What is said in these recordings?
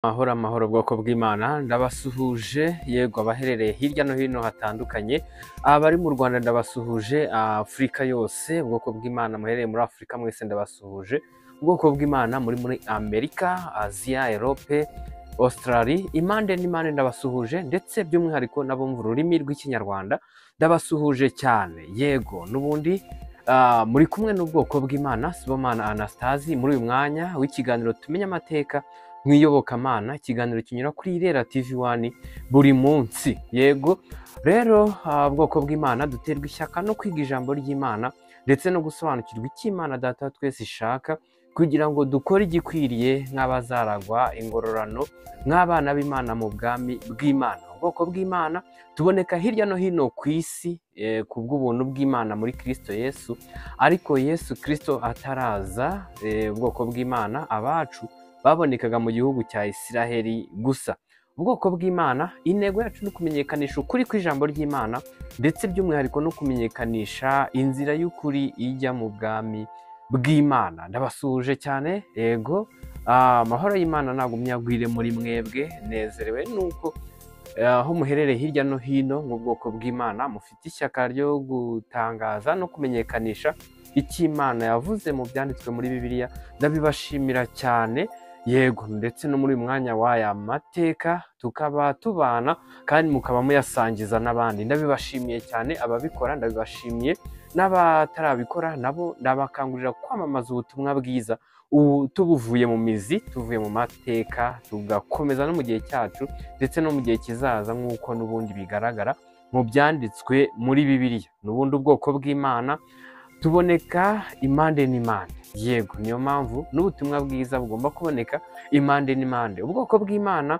Amahoro amahoro bwoko bw'Imana, ndabasuhuje yego abaherereye hirya no hino hatandukanye, abari mu Rwanda ndabasuhuje, Afurika yose ubwoko bw'Imana muherereye muri Afurika mwese ndabasuhuje, ubwoko bw'Imana muri Amerika, Aziya, Erope, Australie, impande n'impande ndabasuhuje, ndetse by'umwihariko n'abumva ururimi rw'Ikinyarwanda ndabasuhuje cyane. Yego n'ubundi muri kumwe n'ubwoko bw'Imana, Sibomana Anastasi, muri uyu mwanya w'ikiganiro Tumenye Amateka mu iyobokamana, ikiganiro kinyura kuri Irera TV 1 buri munsi. Yego rero ubwoko bw'Imana duterwa ishyaka no kwiga ijambo ry'Imana ndetse no gusobanukirwa icyo Imana Data wa twese ishaka kugira ngo dukore igikwiriye nk'abazaragwa ingororano nk'abana b'Imana mu bwami bw'Imana. Ubwoko bw'Imana tuboneka hirya no hino ku isi ku bw'ubuntu bw'Imana muri Kristo Yesu, ariko Yesu Kristo ataraza, ubwoko bw'Imana abacu babonekaga mu gihugu cya Isiraheli gusa. Ubwoko bw'Imana intego yacu ni ukumenyekanisha ukuri kw'ijambo ry'Imana, ndetse by'umwihariko no kumenyekanisha inzira y'ukuri ijya mu bwami bw'Imana. Ndabasuhuje cyane, yego amahoro y'Imana nagumye agwire muri mwebwe. Nezerewe nuko aho muherereye hirya no hino mu bwoko bw'Imana mufite ishyaka ryo gutangaza no kumenyekanisha icyo Imana yavuze mu byanditswe muri Bibiliya. Ndabibashimira cyane. Yego ndetse no muri uyu mwanya w'aya mateka tukaba tubana kandi mukaba muyasangiza n'abandi. Ndabibashimiye cyane ababikora, ndabibashimiye n'abatarabikora nabo ndabakangurira kwamamaza ubutumwa bwiza, ubu tubuvuye mu mizi, tuvuye mu mateka, tugakomeza no mu gihe cyacu ndetse no mu gihe kizaza nk'uko n'ubundi bigaragara mu byanditswe muri Bibiliya. N'ubundi ubwoko bw'Imana tuboneka impande n'impande. Yego niyo mpamvu n'ubutumwa bwiza bugomba kuboneka impande n'impande. Ubwoko bw'Imana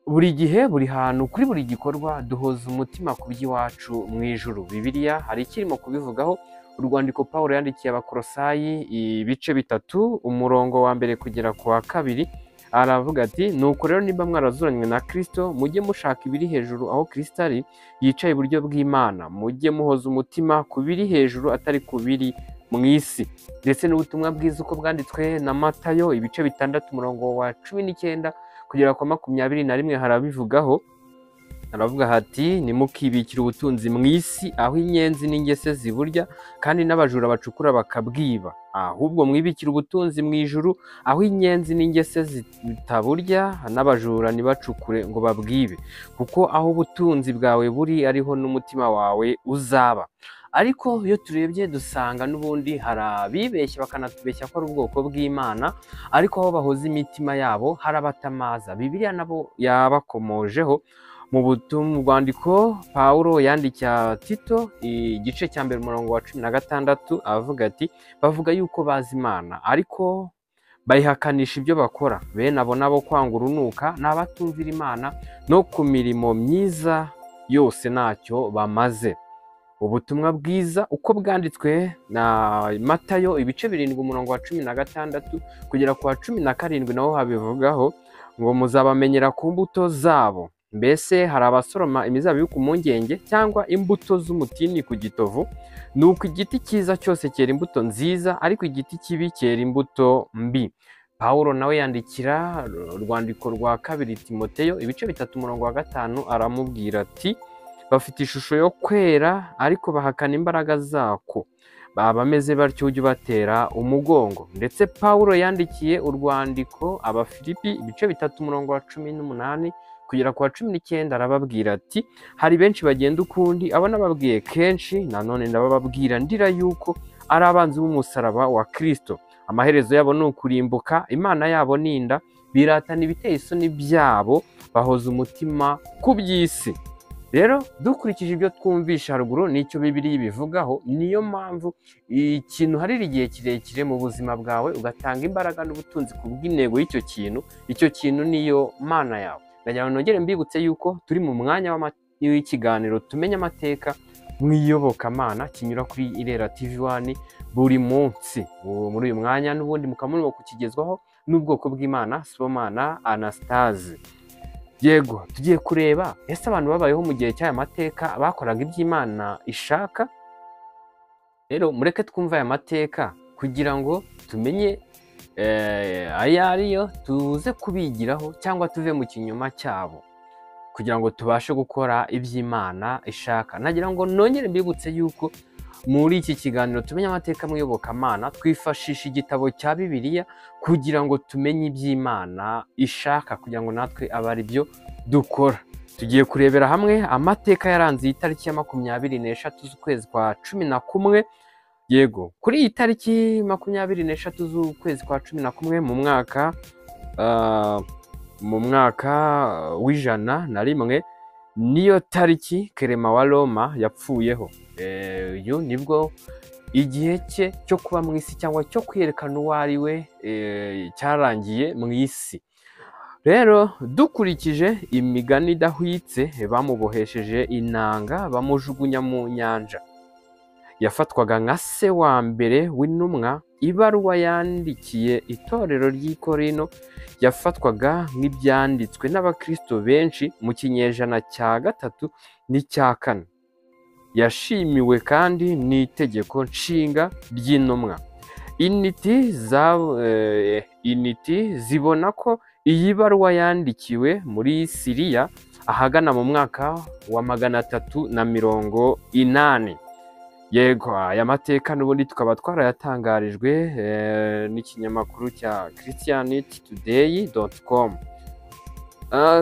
buri gihe, buri hantu, kuri buri gikorwa duhoza umutima ku by'iwacu mu ijuru. Bibiliya hari ikirimo kubivugaho. Urwandiko Pawulo yandikiye Abakolosayi ibice 3 umurongo wa 1 kugera ku wa 2 aravuga ati: nuko rero niba mwarazuranywe na Kristo, mujye mushaka ibiri hejuru aho Kristo ari yicaye iburyo bw'Imana, mujye muhoza umutima ku biri hejuru atari ku biri mu isi. Ndetse n'ubutumwa bwiza uko bwanditswe na Matayo ibice 6 umurongo wa 19 kugera ku 21 harabivugaho. Aravuga hati: nimukibikire ubutunzi mu isi aho inyenzi n'ingese ziburya kandi n'abajura bacukura bakabwiba, ahubwo mwibikire ubutunzi mu ijuru aho inyenzi n'ingese zitaburya n'abajura ntibacukure ngo babwibe, kuko aho ubutunzi bwawe buri ariho n'umutima wawe uzaba. Ariko iyo turebye dusanga n'ubundi hari abibeshya bakanatubeshya ko ari ubwoko bw'Imana, ariko aho bahoza imitima yabo harabatamaza. Bibiliya nabo yabakomojeho mu rwandiko Pawulo yandikiye Tito igice cya 1 umurongo wa 16 avuga ati: bavuga yuko bazi Imana ariko bayihakanisha ibyo bakora, bene abo nabo kwanga urunuka n'abatumvira Imana no ku mirimo myiza yose ntacyo bamaze. Ubutumwa bwiza uko bwanditswe na Matayo ibice 7 umurongo wa 16 kugera ku wa 17 naho habivugaho ngo muzabamenyera ku mbuto zabo. Mbese hari abasoroma imizabibu ku mpungenge cyangwa imbuto z'umutini ku gitovu? Nuko igiti cyiza cyose cyera imbuto nziza, ariko igiti kibi cyera imbuto mbi. Pawulo nawe yandikira urwandiko rwa 2 Timoteyo ibice 3 umurongo wa 5 aramubwira ati: bafite ishusho yo kwera ariko bahakana imbaraga zako, baba bameze batyo ujye ubatera umugongo. Ndetse Pawulo yandikiye urwandiko Abafilipi ibice 3 umurongo wa 18 kugera ku wa 19 arababwira ati: hari benshi bagenda ukundi, abo nababwiye kenshi nanone ndabababwira ndira yuko ari abanzi b'umusaraba wa Kristo, amaherezo yabo ni ukurimbuka, Imana yabo ni inda, biratana ibiteye isoni byabo, bahoza umutima ku by'isi. Rero dukurikije ibyo twumvisha haruguru n'icyo Bibiliya ibivugaho, niyo mpamvu ikintu harira igihe kirekire mu buzima bwawe ugatanga imbaraga n'ubutunzi ku bw'intego y'icyo kintu, icyo kintu niyo Mana yawe. Ndagira ngo nongere mbibutse yuko turi mu mwanya w'ikiganiro Tumenye Amateka mu iyobokamana kinyura kuri Irera TV 1 buri munsi. Muri uyu mwanya n'ubundi mukaba murimo kukigezwaho n'ubwoko bw'Imana Sibomana Anastase. Yego tugiye kureba ese abantu babayeho mu gihe cy'aya mateka bakoraga iby'Imana ishaka. Rero mureke twumve aya mateka kugira ngo tumenye ayo ariyo tuze kubigiraho cyangwa tuve mu kinyoma cyabo kugira ngo tubashe gukora iby'Imana ishaka. Nagira ngo nongere mbibutse yuko muri iki kiganiro tumenye amateka mu iyobokamana twifashisha igitabo cya Bibiliya kugira ngo tumenye iby'Imana ishaka, kugira ngo natwe abe ari byo dukora. Tugiye kurebera hamwe amateka yaranze iyi tariki ya 23 z'ukwezi kwa 11. Yego, kuri iyi tariki 23 z'ukwezi kwa 11 mu mwaka w'101 niyo tariki Kerema wa Roma yapfuyeho. Uyu nibwo igihe cye cyo kuba mu isi cyangwa cyo kwiyerekana uwo ari we cyarangiye mu isi. Rero dukurikije imigani idahwitse, bamubohesheje inanga bamujugunya mu nyanja. Yafatwaga nka se wa mbere w'intumwa. Ibaruwa yandikiye itorero ry'i Korinto yafatwaga nk'ibyanditswe n'abakristo benshi mu kinyejana cya 3 n'icya 4. Yashimiwe kandi n'itegeko nshinga ry'intumwa. Intiti zibona ko iyi baruwa yandikiwe muri Siriya ahagana mu mwaka wa 380. Yego, aya mateka n'ubundi tukaba twarayatangarijwe n'ikinyamakuru cya christianitytoday.com.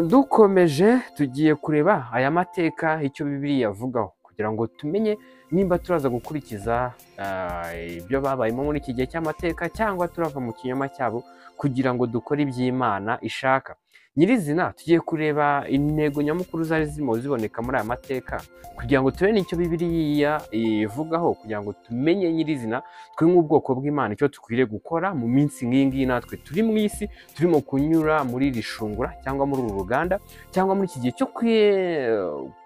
Dukomeje tugiye kureba aya mateka icyo Bibiliya avugaho kugira ngo tumenye nimba turaza gukurikiza ibyo babayemo muri iki gihe cy'amateka cyangwa turava mu kinyoma cyabo kugira ngo dukore iby'Imana ishaka. Nyirizina tugiye kureba intego nyamukuru zari zirimo ziboneka muri aya mateka kugira ngo turebe n'icyo Bibiliya ivugaho, kugira ngo tumenye nyirizina twe nk'ubwoko bw'Imana icyo dukwiriye gukora mu minsi nk'iyi ngiyi natwe turi mu isi, turimo kunyura muri iri shungura cyangwa muri uru ruganda cyangwa muri iki gihe cyo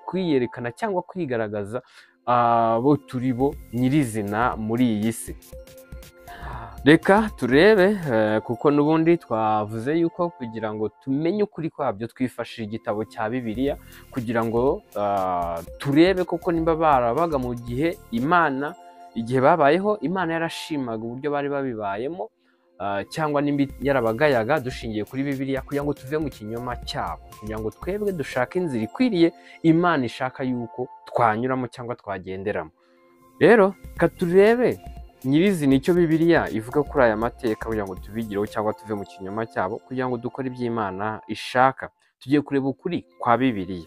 kwiyerekana cyangwa kwigaragaza abo turi bo nyirizina muri iyi si. Reka turebe, kuko n'ubundi twavuze yuko kugira ngo tumenye ukuri kwabyo twifashishije igitabo cya Bibiliya kugira ngo turebe koko nimba barabaga mu gihe Imana, igihe babayeho Imana yarashimaga uburyo bari babibayemo, cyangwa nimba yarabagayaga dushingiye kuri Bibiliya kugira ngo tuve mu kinyoma cyabo, kugira ngo twebwe dushake inzira ikwiriye Imana ishaka yuko twanyuramo cyangwa twagenderamo. Rero reka turebe nyirizina icyo Bibiliya ivuga kuri aya mateka kugira ngo tubigireho cyangwa tuve mu kinyoma cyabo kugira ngo dukore iby'Imana ishaka. Tugiye kureba ukuri kwa Bibiliya.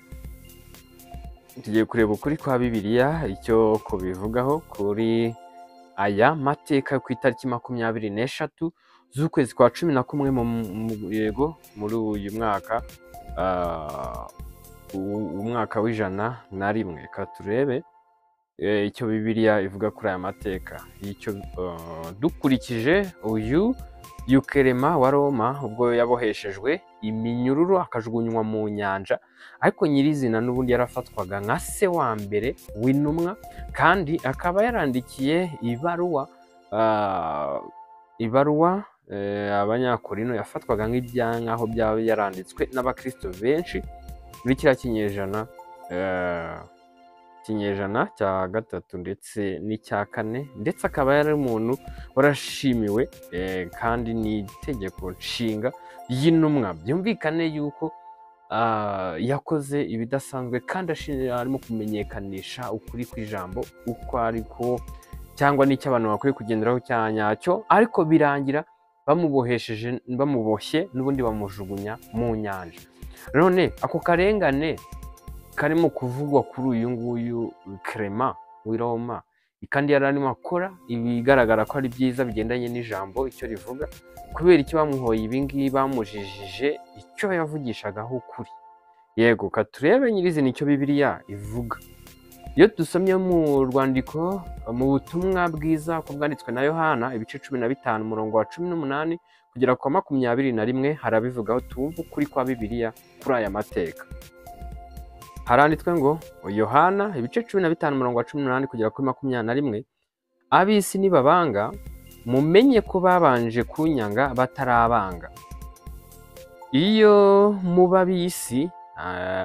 Tugiye kureba ukuri kwa Bibiliya icyo kubivugaho kuri aya mateka ku itariki 23 z'ukwezi kwa 11 yego muri uyu mwaka, umwaka w'101. Reka turebe icyo Bibiliya ivuga kuri aya mateka. Icyo dukurikije uyu Kerema wa Roma ubwo yaboheshejwe iminyururu akajugunywa mu nyanja, ariko nyirizina n'ubundi yarafatwaga nka se wa mbere w'intumwa, kandi akaba yarandikiye ibaruwa Abanyakorinto yafatwaga nk'aho byaba yaranditswe n'abakristo benshi muri kiriya kinyejana cya 3 ndetse n'icya 4, ndetse akaba yari umuntu warashimiwe kandi n'itegeko nshinga ry'intumwa. Byumvikane yuko yakoze ibidasanzwe kandi arimo kumenyekanisha ukuri kw'ijambo uko ariko cyangwa n'icyo abantu bakwiye kugenderaho cya nyacyo, ariko birangira bamuboshye n'ubundi bamujugunya mu nyanja. None ako karengane karimo kuvugwa kuri uyu nguyu Kerema w'i Roma, kandi yari arimo akora ibigaragara ko ari byiza bigendanye n'ijambo icyo rivuga, kubera icyo bamuhoye ibi ngibi bamujijije icyo yavugishagaho ukuri. Yego, ka turebe nyirizina icyo Bibiliya ivuga. Iyo dusomye mu rwandiko mu butumwa bwiza ko bwanditswe na Yohana ibice 15 umurongo wa 18 kugera kwa 21 harabivugaho, tumva ukuri kwa Bibiliya kuri aya mateka. Haranditswe ngo Yohana ibice 15 umurongo wa 18 kugera kuri 21, ab'isi nibabanga mumenye ko babanje kunyanga batarabanga. Iyo muba ab'isi,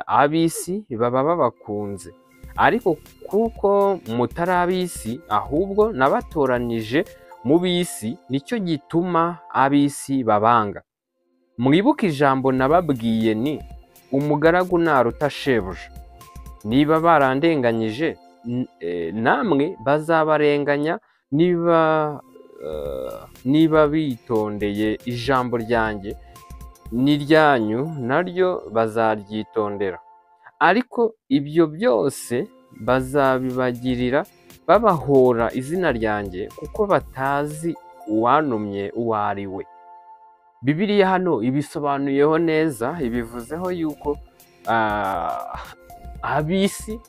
ab'isi baba babakunze, ariko kuko mutari ab'isi ahubwo nabatoranije Mu b'isi, nicyo gituma ab'isi babanga. Mwibuke ijambo nababwiye ni umugaragu naruta shebuja. Niba barandenganyije, namwe bazabarenganya, niba bitondeye ijambo ryanjye n'iryanyu naryo bazaryitondera. Ariko ibyo byose bazabibagirira babahora izina ryanjye, kuko batazi uwantumye uwo ari we. Bibiliya hano ibisobanuyeho neza, ibivuzeho yuko ab'isi,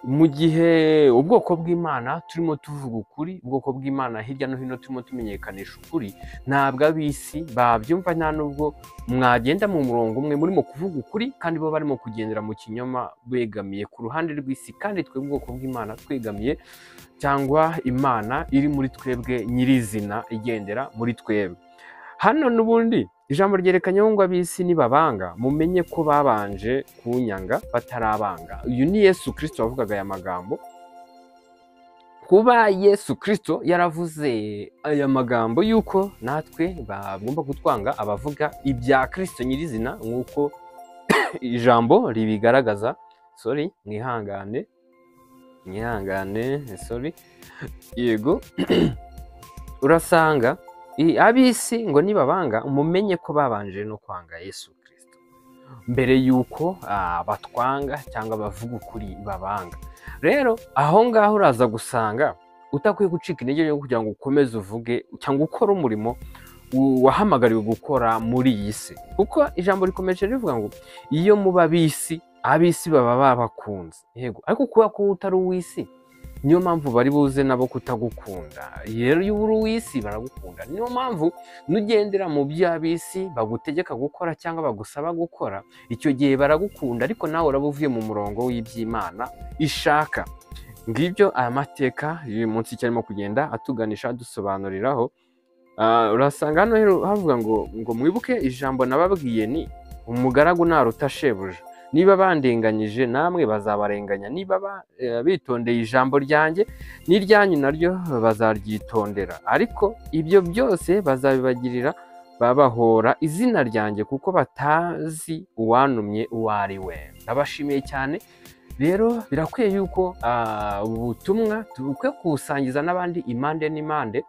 mu gihe ubwoko bw'Imana turimo tuvuga ukuri, ubwoko bw'Imana hirya no hino turimo tumenyekanisha ukuri, ntabwo ab'isi babyumva, nta nubwo mwagenda mu murongo umwe murimo kuvuga ukuri kandi bo barimo kugendera mu kinyoma begamiye ku ruhande rw'isi, kandi twebwe ubwoko bw'Imana twegamiye cyangwa Imana iri muri twebwe nyirizina igendera muri twebwe. Hano n'ubundi ijambo ryerekanye ngo ab'isi nibabanga mumenye ko babanje kunyanga batarabanga. Uyu ni Yesu Kristo wavugaga aya magambo. Kuba Yesu Kristo yaravuze aya magambo yuko natwe bagomba kutwanga abavuga ibya Kristo nyirizina, nk'uko ijambo ribigaragaza. Sorry, mwihangane, sorry. Yego, urasanga ab'isi ngo nibabanga mumenye ko babanje no kwanga Yesu Kristo mbere yuko batwanga cyangwa bavuga ukuri babanga. Rero aho ngaho uraza gusanga utakwiye gucika intege yo kugira ngo ukomeze uvuge cyangwa ukore umurimo wahamagariwe gukora muri iyi si, kuko ijambo rikomeje rivuga ngo iyo muba ab'isi, ab'isi baba babakunze. Yego, ariko kuba ko utari uw'isi niyo mpamvu bari buze nabo kutagukunda. Rero iyo uri uw'isi baragukunda. Niyo mpamvu nugendera mu by'ab'isi bagutegeka gukora cyangwa bagusaba gukora, icyo gihe baragukunda, ariko nawe uraba uvuye mu murongo w'iby'Imana ishaka. Ngibyo aya mateka y'uyu munsi icyo arimo kugenda atuganisha adusobanuriraho. Urasanga hano havuga ngo mwibuke ijambo nababwiye ni umugaragu naruta shebuja. Niba bandenganyije namwe bazabarenganya, niba bitondeye ijambo ryanjye n'iryanyu naryo bazaryitondera. Ariko ibyo byose bazabibagirira babahora izina ryanjye, kuko batazi uwantumye uwo ari we. Ndabashimiye cyane. Rero birakwiye yuko ubutumwa dukwiye kubusangiza n'abandi impande n'impande,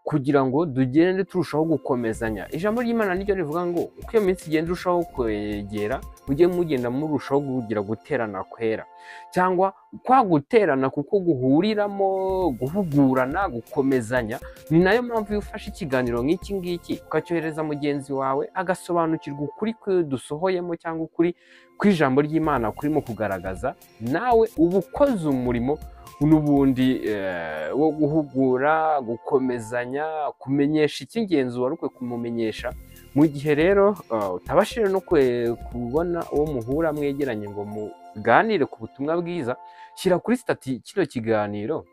kugira ngo tugende turushaho gukomezanya. Ijambo ry'Imana niryo rivuga ngo uko iyo minsi igenda irushaho kwegera, mujye mugenda murushaho kugira guterana kwera, cyangwa kwa guterana kuko guhuriramo guhugurana, gukomezanya. Ni nayo mpamvu iyo ufashe ikiganiro nk'iki ngiki ukacyohereza mugenzi wawe agasobanukirwa ukuri dusohoyemo cyangwa ukuri kw'ijambo ry'Imana kurimo kugaragaza, nawe uba ukoze umurimo n'ubundi wo guhugura, gukomezanya, kumenyesha icy'ingenzi wari ukwiye kumumenyesha. Mu gihe rero utabashije no kubona uwo muhura mwegeranye ngo muganire ku butumwa bwiza, shyira kuri stati kino kiganiro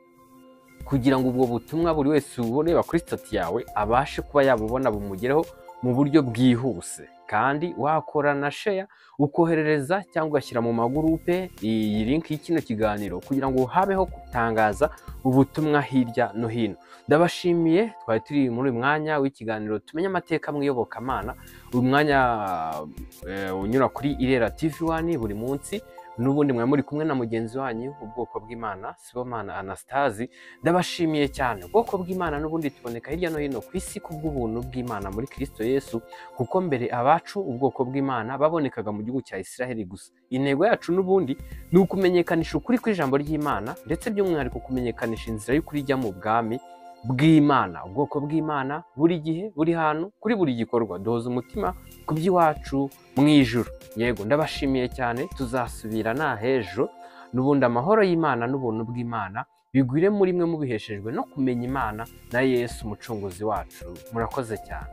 kugira ngo ubwo butumwa buri wese ureba kuri stati yawe abashe kuba yabubona, bumugereho mu buryo bwihuse. Kandi wakora na share ukoherereza cyangwa ugashyira mu magurupe iyi link y'ikino kiganiro kugira ngo habeho gutangaza ubutumwa hirya no hino. Ndabashimiye, twari turi muri uyu mwanya w'ikiganiro tumenye amateka mu iyobokamana, uyu mwanya unyura kuri Irera TV 1 buri munsi. N'ubundi mwe muri kumwe na mugenzi wanyu ubwoko bw'Imana Sibomana Anastasi. Ndabashimiye cyane. Ubwoko bw'Imana n'ubundi tuboneka hirya no hino ku isi kubw'ubuntu bw'Imana muri Kristo Yesu, kuko mbere abacu ubwoko bw'Imana babonekaga mu gihugu cya Israheli gusa. Intego yacu n'ubundi ni ukumenyekanisha ukuri kw'ijambo ry'Imana, ndetse by'umwihariko kumenyekanisha inzira y'ukuri ijya mu bwami bw'Imana. Ubwoko bw'Imana buri gihe, buri hantu, kuri buri gikorwa duhoza umutima ku by'iwacu mu ijuru. Yego, ndabashimiye cyane, tuzasubira na hejo. N'ubundi amahoro y'Imana n'ubuntu bw'Imana bigwire muri mwe mubiheshejwe no kumenya Imana na Yesu umucunguzi wacu. Murakoze cyane.